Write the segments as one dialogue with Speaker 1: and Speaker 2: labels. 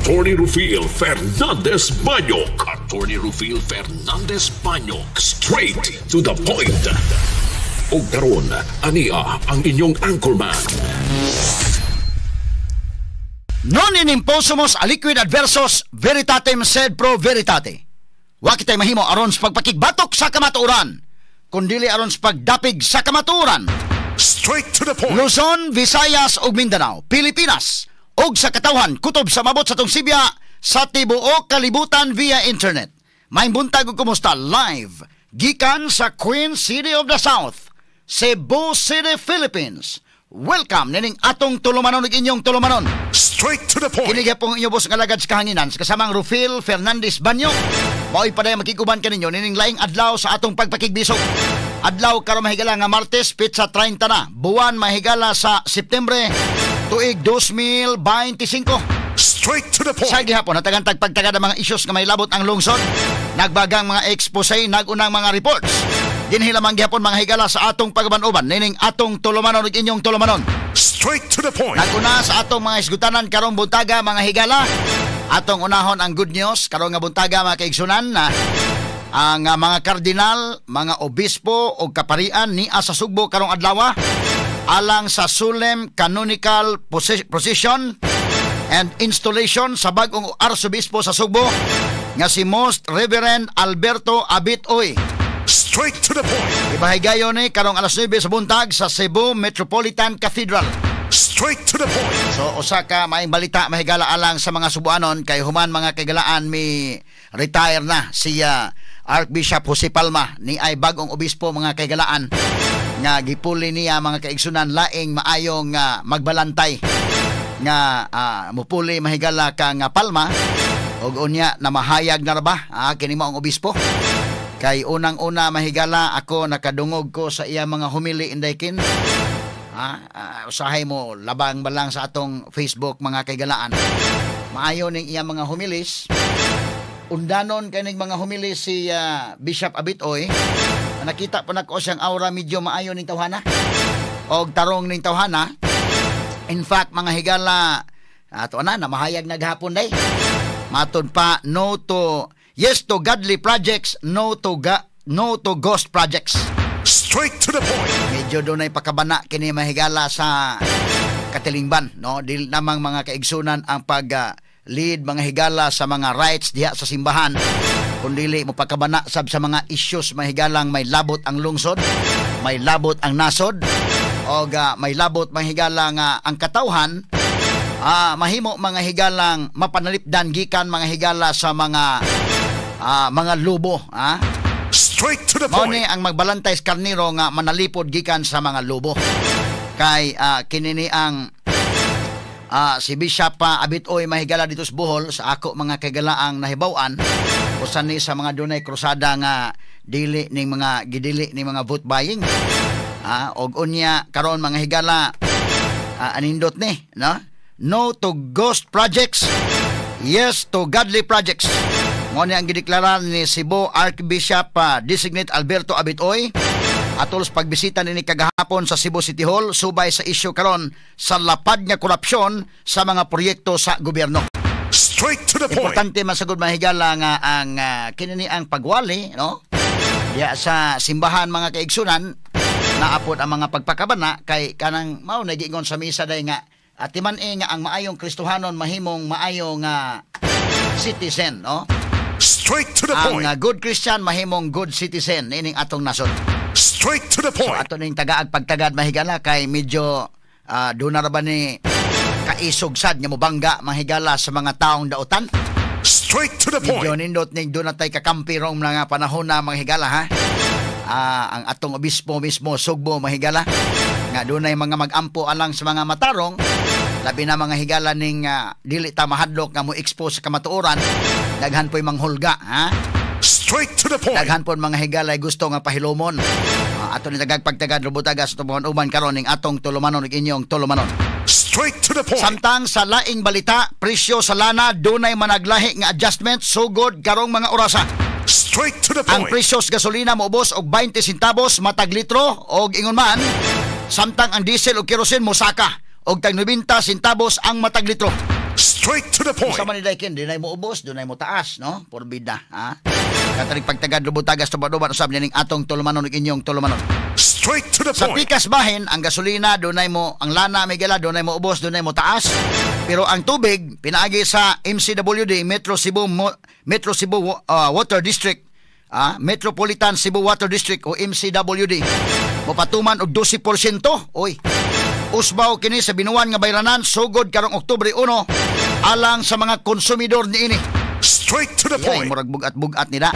Speaker 1: Attorney Rufil Fernandez Banyok. Attorney Rufil Fernandez Banyok. Straight to the point. Ug karon, ania ang inyong anchorman.
Speaker 2: Non in imposumus aliquid adversus veritatem sed pro veritate. Wa kitay mahimo aron sa pagpakigbatok sa kamatuoran, kundili aron sa pagdapig sa kamatuoran.
Speaker 3: Straight to the point.
Speaker 2: Luzon, Visayas ug Mindanao, Pilipinas ug sa katawhan kutob sa mabot sa atong sibya sa tibuok kalibutan via internet. Maayong buntag ug kumusta live gikan sa Queen City of the South, Cebu City, Philippines. Welcome nining atong tulumanon ug inyong tulumanon.
Speaker 3: Straight to the point.
Speaker 2: Kini gyapon inyong boss nga alagad sa kahanginan sa kasamang Rufil Fernandez Banyo. Mao'y paday makiguban kaninyo nining laing adlaw sa atong pagpakigbisog. Adlaw karon, mahigala, nga Martes, petsa 30 na, buwan, mahigala, sa Septembre, tuig 2025.
Speaker 3: Straight to the point.
Speaker 2: Sa gihapon, natagan tag pagtagad ang mga issues nga may labot ang lungsod, nagbagang mga expose, nagunang mga reports. Dinhi lamang gihapon, mga higala, sa atong pagaban-uban nining atong tulumanon ug inyong tulumanon.
Speaker 3: Straight to the point.
Speaker 2: Naguna sa atong mga isgutanan karong buntaga, mga higala. Atong unahon ang good news karong nga buntaga, mga kaigsunan, na ang mga kardinal, mga obispo o kaparian ni sa Sugbo karong adlaw alang sa solemn canonical procession and installation sa bagong arsobispo sa Sugbo nga si Most Reverend Alberto Abit Uy.
Speaker 3: Straight to the point.
Speaker 2: Ibahigayon ni karong alas 9 sa buntag sa Cebu Metropolitan Cathedral.
Speaker 3: Straight to the point.
Speaker 2: So usa ka maayong balita, mahigala, alang sa mga Subuanon kay human, mga kaigalaan, mi retire na si Archbishop Jose Palma ni ay bagong obispo, mga kaigalaan, nga gipuli niya, mga kaigsunan, laing maayong magbalantay nga mupuli, mahigala, kang Palma ug unya na mahayag na ra ba kini maong obispo kay unang-una, mahigala, ako nakadungog ko sa iya mga homily inday kin. Usahay mo labang balang sa atong Facebook, mga kaigalaan. Maayo ning iya mga homilies. Undanon kay ning mga homilies si Bishop Abitoy. Nakita pa nako siyang aura, medyo maayo ning tawhana. Og tarong ning tawhana. In fact, mga higala, ato na namahayag naghapon day. Matod pa, no to yes to godly projects, no to ghost projects.
Speaker 3: Straight to the point.
Speaker 2: Medyo dunay pakabana kini, mahigala, sa katilingban, no? Dili namang, mga kaigsunan, ang pag lead, mga higala, sa mga rights diha sa simbahan, kundili mo pagkabana sab sa mga issues, mahigalang may labot ang lungsod, may labot ang nasod o may labot, mga higala, nga ang katawhan mahimo, mga higalang, mapanalipdan gikan, mga higala, sa mga lubo, ah.
Speaker 3: Straight to the
Speaker 2: Mao ni
Speaker 3: point.
Speaker 2: ang magbalantay sa karniro nga manalipod gikan sa mga lobo. Kay kini ni ang si Bishop Abitoy, mahigala, dito sa Bohol, sa ako, mga kagalaang nahibaw-an, usan ni sa mga dunay krusada nga dili ning mga gidili ning mga vote buying. Og unya karon, mga higala, anindot ni, no? No to ghost projects, yes to godly projects. Mao ni ang gideklara ni Cebu Archbishop Designate Alberto Abitoy atol sa pagbisita nini kagahapon sa Cebu City Hall subay sa isyu karon sa lapad nga korupsyon sa mga proyekto sa gobyerno.
Speaker 3: Straight to the point.
Speaker 2: Importante masagod, mahigala, nga ang kini ni ang pagwali, no? Diya sa simbahan, mga kaigsunan, naapod ang mga pagpakabana kay kanang mao na giingon sa misa day nga atiman e nga ang maayong Kristohanon mahimong maayong citizen, no?
Speaker 3: Straight to the
Speaker 2: Ang
Speaker 3: point.
Speaker 2: Good Christian mahimong good citizen ining atong nasod.
Speaker 3: Straight to the
Speaker 2: So
Speaker 3: point.
Speaker 2: ato ning tagaag pagtagad, mahigala, kay medyo doon na ra ba ni kaisog sad nga mobangga, mahigala, sa mga taong dautan.
Speaker 3: Straight to the
Speaker 2: Medyo
Speaker 3: point.
Speaker 2: nindot ning doon natay kakampi rong mga panahon na, mga higala, ha. Ang atong obispo mismo Sugbo, mahigala, nga dunay mga magampo alang sa mga matarong, labi na, mga higala, ning dili ta mahadlok nga mo expose sa kamatuoran, daghan po'y manghulga, ha.
Speaker 3: Straight to the point.
Speaker 2: Daghan po mga higala ay gusto nga pahilomon. Ato ni tagag pagtagad rubutaga sa tubuhan uban karon ning atong tulumanon ug inyong tulumanon.
Speaker 3: Straight to the point.
Speaker 2: Samtang sa laing balita, presyo sa lana dunay managlahi nga adjustment sugod karong mga orasa.
Speaker 3: Straight to the
Speaker 2: Ang
Speaker 3: point.
Speaker 2: presyo sa gasolina moubos og 20 centavos matag litro og ingon man, samtang ang diesel ug kerosene mosaka og tag 90 centavos ang matag litro.
Speaker 3: Straight to the point.
Speaker 2: Sa man ni Daikin, di na mo ubos, doon na mo taas, no? Porbida, ha? Katarik pagtagad, lubutagas, tubaduban, usab niya ning atong tulumanon, inyong tulumanon.
Speaker 3: Straight to the
Speaker 2: Sa
Speaker 3: point.
Speaker 2: pikas bahin, ang gasolina, doon mo, ang lana, may gala, doon mo ubos, doon mo taas. Pero ang tubig, pinaagi sa MCWD, Metro Cebu Water District, Metropolitan Cebu Water District o MCWD, mopatuman og 12%. Oy, usbaw kini sa binuan nga bayranan, sugod karong Oktubre 1, alang sa mga konsumidor niini.
Speaker 3: Straight to the
Speaker 2: Ay,
Speaker 3: point.
Speaker 2: murag bugat-bugat nila.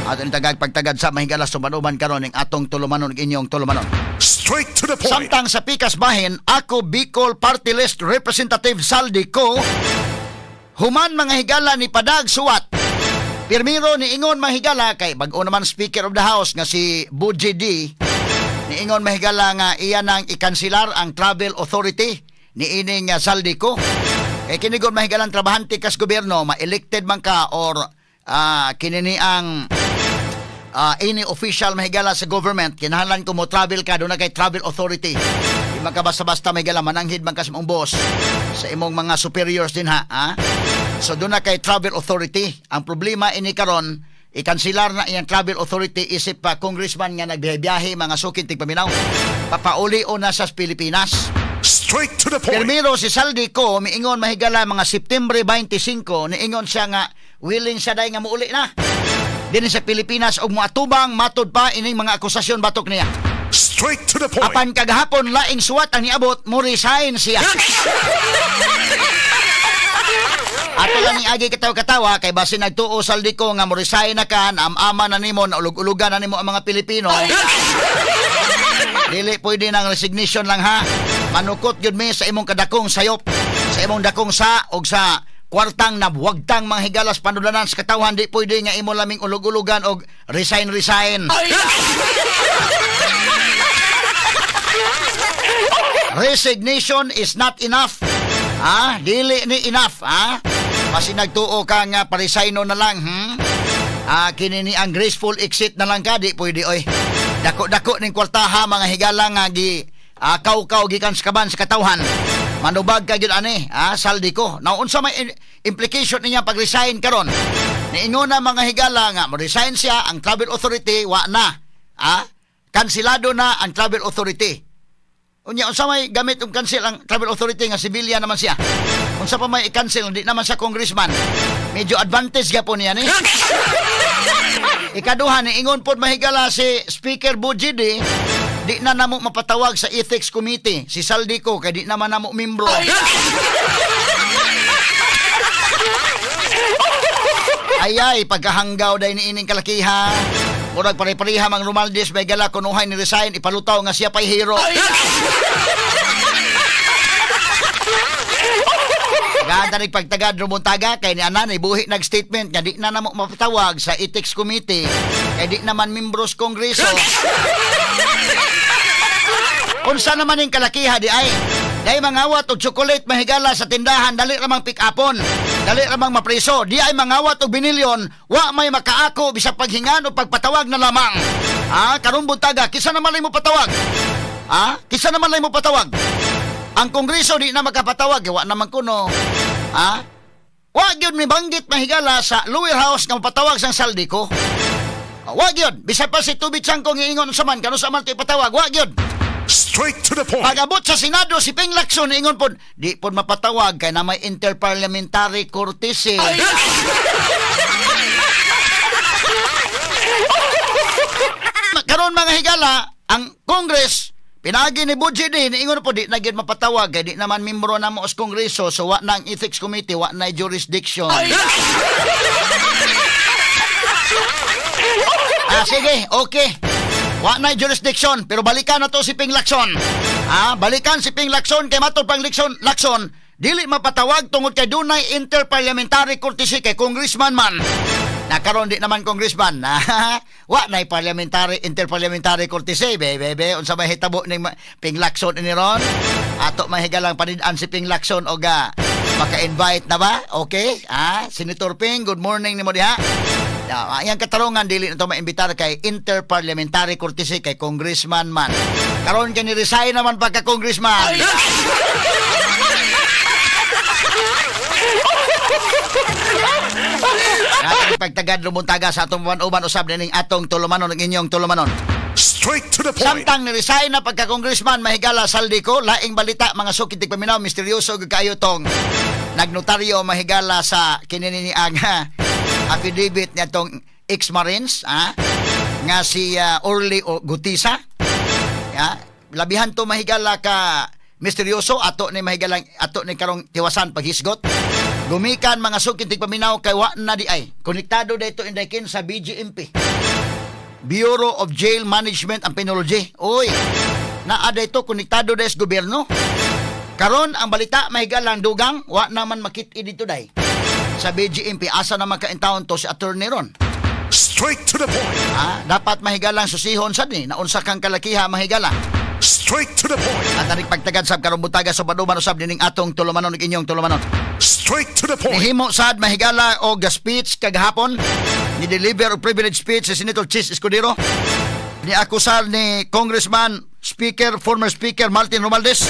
Speaker 2: Ato ni tagag pagtagad sa mahigalas tumanuban karon ning atong tulumanon inyong tulumanon.
Speaker 3: Straight to the point.
Speaker 2: Samtang sa pikas bahin, ako Bicol Party List Representative Zaldy Co human mga higala ni Padag Suwat. Pirmiro ni ingon mga higala kay bag-o naman Speaker of the House nga si Bojie Dy, ni ingon mahigala nga iya nang ikansilar ang Travel Authority ni ining Zaldy Co. Kay kini gud mahigalang trabahante kas gobyerno, ma-elected man ka or kinini ang any official mahigala sa government, kinahanglan ko mo travel ka, doon na kay Travel Authority. Di man ka basta-basta mahigala, mananghid man ka sa imong boss, sa imong mga superiors din ha. Ha? So doon na kay Travel Authority. Ang problema ini karon, ikansilar na iyang Travel Authority isip pa congressman nga nagbiyahe mga sukin tigpaminaw. Papauli o na sa Pilipinas.
Speaker 3: Straight to the point.
Speaker 2: Pirmiro si Zaldy Co miingon mahigala mga September 25, niingon siya nga willing siya dahil nga muuli na dinhi sa Pilipinas og moatubang matod pa ining mga akusasyon batok niya.
Speaker 3: Straight to the point.
Speaker 2: Apan kagahapon laing suwat ang niabot, mo resign siya. Ato lang ni agi katawa-katawa kay basin nagtuo Zaldy Co nga mo resign na ka, naam-ama na nimo, naulog-ulugan na nimo ang mga Pilipino. Dili pwede nang resignation lang ha. Manukot gyud mi sa imong kadakong sayop, sa imong dakong sa og sa kwartang nabwagtang mga higalas panudlanan sa katawhan, di pwede nga imo laming ulog-ulugan og resign resign. Resignation is not enough. Ha? Dili ni enough, ha? Basi nagtuo ka nga paresigno na lang, Kini ni ang graceful exit na lang ka, di pwede oy. Dako-dako ning kwartaha mga higala nga gi kaw-kaw gikan sa kaban sa katawhan. Manubag ka gyud ani, ha, Zaldy Co. Now unsa may implication niya pag-resign karon? Niingon na mga higala nga mo-resign siya, ang Travel Authority wa na. Ha? Kansilado na ang Travel Authority. Unya unsa may gamit og cancel ang Travel Authority nga civilian naman siya? Unsa pa may i-cancel, di naman siya congressman. Medyo advantage gyapon niya ni. Ikaduha, niingon pod mahigala si Speaker Bojie Dy, di na namo mapatawag sa Ethics Committee si Zaldy Co kay di naman namo membro. Ayay, pagkahanggaw day ni ining kalakiha. Murag pare-pareha mang Romualdez may gala kunuhay ni resign ipalutaw nga siya pay hero. Ganda ni pagtagad rumuntaga kay ni ana ni buhi nag-statement nga di na namo mapatawag sa Ethics Committee kay di naman membros Kongreso. Unsa naman ning kalakiha di ay? Dai mangawat og chocolate mahigala sa tindahan, dali ra mang pick-upon, dali ra mang mapreso. Di ay mangawat og binilyon, wa may makaako bisag paghingan o pagpatawag na lamang. Ha, karon buntaga, kisa naman lay mo patawag? Ha? Kisa naman lay mo patawag? Ang Kongreso di na makapatawag, wa naman kuno. Ha? Wa gyud mi banggit mahigala sa lower house nga mapatawag sang Zaldy Co. Wa gyud, bisag pa si Toby Tiangco ngiingon unsa man kanu sa man to ipatawag, wa gyud.
Speaker 3: Straight to the point.
Speaker 2: Pag-abot sa Senado si Ping Lacson ingon pod, di pod mapatawag kay na may interparliamentary courtesy. Karon mga higala, ang Congress pinaagi ni Bojie Dy niingon pod di na gyud mapatawag kay di naman membro namo sa Kongreso, so wa na ang Ethics Committee, wa na jurisdiction. Sige, okay. Wa na jurisdiction, pero balikan na to si Ping Lacson. Balikan si Ping Lacson kay matod pang Lacson, dili mapatawag tungod kay dunay interparliamentary courtesy kay congressman man. Na karon di naman congressman. Wa na parliamentary interparliamentary courtesy, be be be unsa may hitabo ning Ping Lacson ini ron? Ato mahigalang panid-an si Ping Lacson og maka-invite na ba? Okay? Senator Ping, good morning nimo diha. Ang katarungan dili na to maimbitar kay interparliamentary courtesy kay congressman man. Karon kay ni resign naman pagka congressman. Atong pagtagad lumuntaga sa atong uban usab nining atong tulumanon ng inyong tulumanon.
Speaker 3: Straight to the point.
Speaker 2: Samtang ni-resign na pagka-congressman, mahigala, Zaldy Co, laing balita, mga sukit paminaw, misteryoso gyud kayo tong nagnotaryo, mahigala, sa kinini ang affidavit niya tong ex-Marines nga si Orly Gutisa. Ya, labihan to, mahigala, ka misteryoso. Ato ni, mahigala, ato ni karong tiwasan paghisgot. Gumikan, mga sukit paminaw, kay wa na di ay konektado dito indaykin sa BJMP, Bureau of Jail Management and Penology. Uy, naa dito konektado sa gobyerno. Karon ang balita, mahigalang dugang, wa naman makit dito day sa BJMP, asa naman kaintawon to si attorney ron.
Speaker 3: Straight to the point.
Speaker 2: Dapat, mahigalang, susihon sad ni naunsa kang kalakiha, mahigala.
Speaker 3: Straight to the point.
Speaker 2: At aning pagtagad sab karong buntaga sa baduman usab nining atong tulumanon ug inyong tulumanon.
Speaker 3: Straight to the point.
Speaker 2: Nihimo sad, mahigala, og speech kagahapon, ni deliver og privilege speech si Senator Chiz Escudero. Ni akusar ni Congressman Speaker, former Speaker Martin Romualdez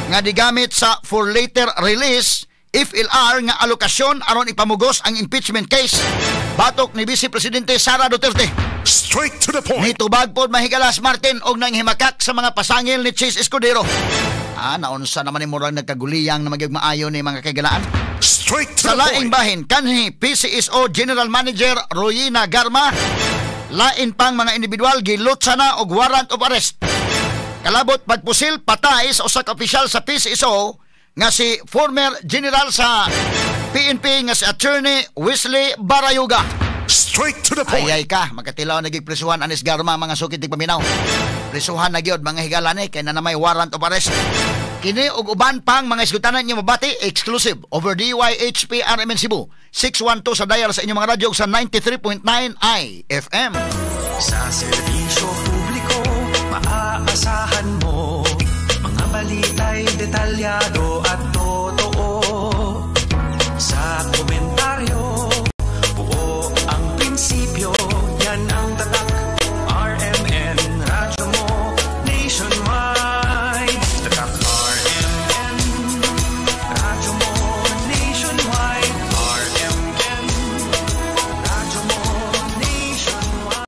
Speaker 2: nga digamit sa for later release, FLR, nga alokasyon aron ipamugos ang impeachment case batok ni Vice Presidente Sara Duterte.
Speaker 3: Straight to the point.
Speaker 2: Nitubag pod, mahigalas, Martin og nang himakak sa mga pasangil ni Chiz Escudero. Naunsa naman ni murag nagkaguliyang na magyug maayo ni, mga kaigalaan.
Speaker 3: Straight to
Speaker 2: Sa
Speaker 3: the
Speaker 2: laing
Speaker 3: point.
Speaker 2: bahin, kanhi PCSO General Manager Royina Garma, lain pang mga individual gilutsa na og warrant of arrest. Kalabot pagpusil patay sa usa ka opisyal sa PCSO nga si former general sa PNP nga si Attorney Wesley Barayuga.
Speaker 3: Straight to the point.
Speaker 2: Ayay ka, magkatilaw naging presuhan anis Garma, mga sukit paminaw. Presuhan na gyud, mga higala, ni kay na may warrant of arrest. Kini og uban pang mga isgutanan niyo mabati exclusive over DYHP RMN Cebu 612 sa dial sa inyong mga radyo ug sa 93.9 IFM.
Speaker 4: Sa serbisyo publiko, maaasahan mo. Mga balita'y detalyado.